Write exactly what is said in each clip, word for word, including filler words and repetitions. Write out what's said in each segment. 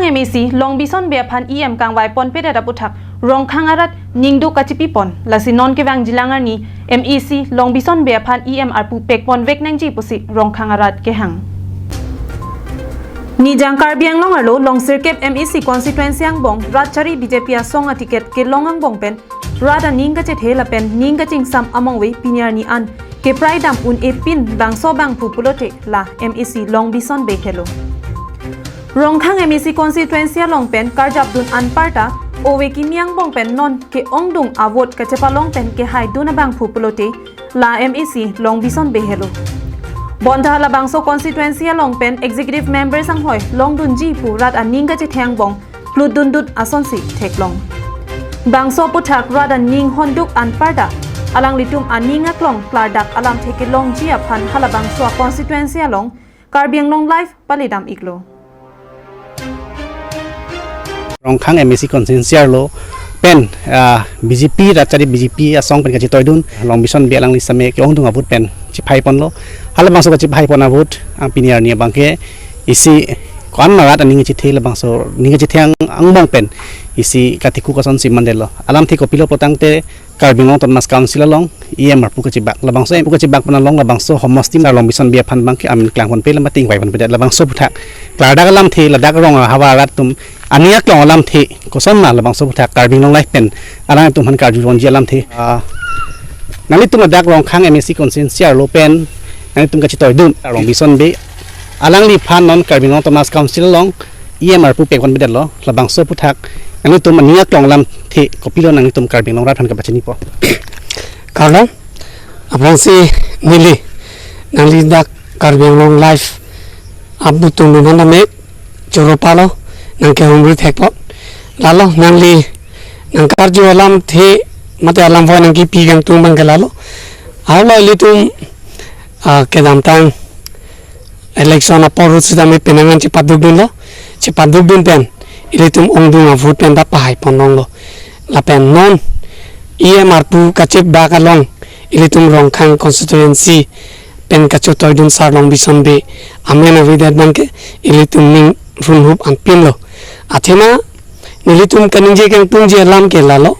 M A C Longbison Bey aphan E M kangvai ponpedet aputhak Rongkhang arat ningduk kachipipon. Lasi non kevang jilang arni M A C Longbison Bey aphan E M arpu pekpon vek nangji pusi Rongkhang arat kehang. Nijang Karbi Anglong arlo longsirkep M A C constituency angbong rat chari B J P asong aticket kelong angbong pen rat aning kachethe lapen ning kachingsam among ve pini arni an keprai dam un-e pin bangso bangphu pulote la M A C Longbison Bey helo. Rongkhang M A C constituency along pen karjapdun anparta ove kimi angbong pen non ke-ongdung avote kachepalong pen kehaidun abangphu pulote la M A C Longbison Bey helo. Bonta labangso constituency along pen executive members anghoi longdunji pu rat aning kachethang bong plutdundut asonsi theklong. Bangso aputhak rat aning honduk anparta alanglitum aning aklong klardak alamthe kelongji aphan halabangso constituency along Karbi Anglong Live palidam iklo. Rongkhang M A C constituency arlo pen, ah, B J P rat chari B J P asong pen kachitoidun Longbison Bey alangli same ke-ongdung avote pen chiphaiponlo. Halabangso kachiphaipon avote ang pini arni abangke isi ko-an marat aning chethe labangso ning chethe ang angbong pen isi katikuk asonsi mandetlo. Alamthe kopilo pulotangte Karbi Anglong Autonomous Council along E M arpu kachibak. Labangso E M arpu kachibak pen along labangso homosti Sar Longbison Bey aphan abangke amen klangponpe lama tingvaiponpedet labangso aputhak klardak alamthe ladak rong ahavar arat atum aning aklong alamthe kosonma labangso aputhak Karbi Anglong Live pen alangtum aphan karjuponji alamthe. Ah, nanglitum ladak Rongkhang M A C constituency arlo pen nanglitum kachitoidun Sar Longbison Bey alangliphan non Karbi Anglong Autonomous Council along E M arpu pekponpedetlo, labangso aputhak nanglitum aning aklong alamthe kopilo nanglitum Karbi Anglong arat aphan kapachinipo? Kardom, aphrangsi neli nangli dak Karbi Anglong Live abutung numan dame choro palo nangkehumri thekpo. Lalo nangli nangkarju alamthe mate alam voi nangkipi kangtung abangke lalo. Ahok lo ilitum, ah, kedamtang election apor ahut sitame penang an chepadukdunlo, chepadukdun pen ilitum ongdung avote pen ta pahaiponlonglo. Lapen non E M arpu kachibak along ilitum Rongkhang constituency pen kachitoidun Sar Longbison Bey amen avedet abangke ilitum ning runhup anpinlo. Athema nelitum kaningje kangtungji alam ke lalo,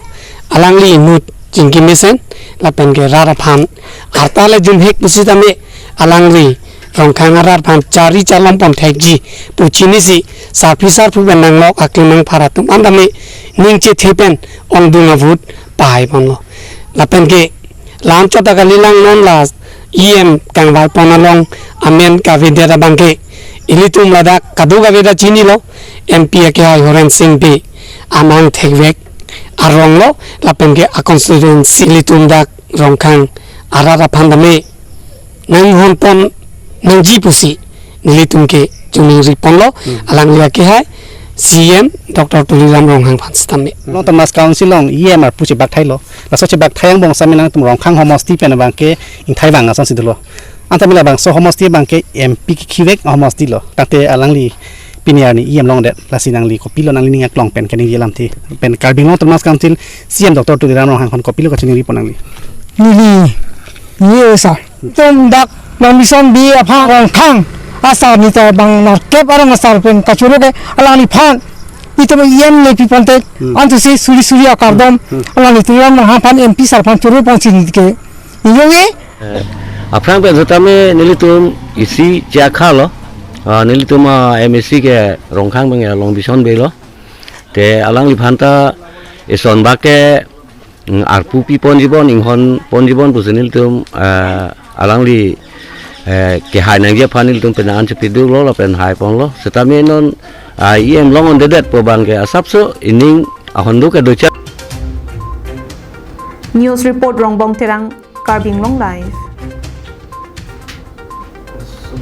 alangli inut chingki mesen lapen ke rat aphan arta le jumhek pusitame alangli Rongkhang arat aphan chari chalom ponthekji pu chinisi sarpi sarpo pen nanglok akleng nangphar atum an tame ning chethe pen ongdung avote pahaiponlo. Lapen ke la-anchot ta kalilang, non la E M kangvaipon along amen kavedet abangke ilitum ladak kadokave ta chinilo, M P akehai Horen Sing Bey amang thekvek aronglo, lapen ke a constituency ilitum dak Rongkhang arat aphan tame nanghonpon nangji pusi nelitum ke choningriponlo. Hmm. Alangli akehai C E M Doctor Tuliram Ronghang aphan sitame. Long Autonomous Council along E M arpu chibak thailo. Laso chibak thai angbong sitame nangtum Rongkhang homosti pen abangke ingthai vang asonsi dolo. Anta mila bangso homosti abangke M P kekhivek ahomostilo. Tangte alangli pini arni E M longdet, lasi nangli kopilo nangli ning aklong pen kaningje alamthe pen Karbi Anglong Autonomous Council C E M Doctor Tuliram Ronghang aphan kopilo kachiningripo nangli? Neli, neli esa. Itum dak Longbison Bey aphan Rongkhang asar nita bang nerkep arong asar pen kachoro ke alangliphan itum E M le piponte. Hmm. Antusi suri suri akardom. Hmm. Alangli Tuliram Ronghang aphan M P sar aphan choro pon sini ke. Iyo ye? Eh, aphrang pen sitame nelitum isi chakha lo. Ah, nelitum a M A C ke Rongkhang bang ya Longbison Bey lo. Te alangliphan ta ison bak ke, mm, arpu piponji bon, inghonponji bon pusi nelitum, eh, alangli, eh, kehai nangji aphan nelitum penang an chepiduklo lapen haiponlo. Sitame non, ah, E M long-ondedetpo abangke asapso ining ahonduk kedocha. News report Rongbong Terang, Karbi Anglong Live.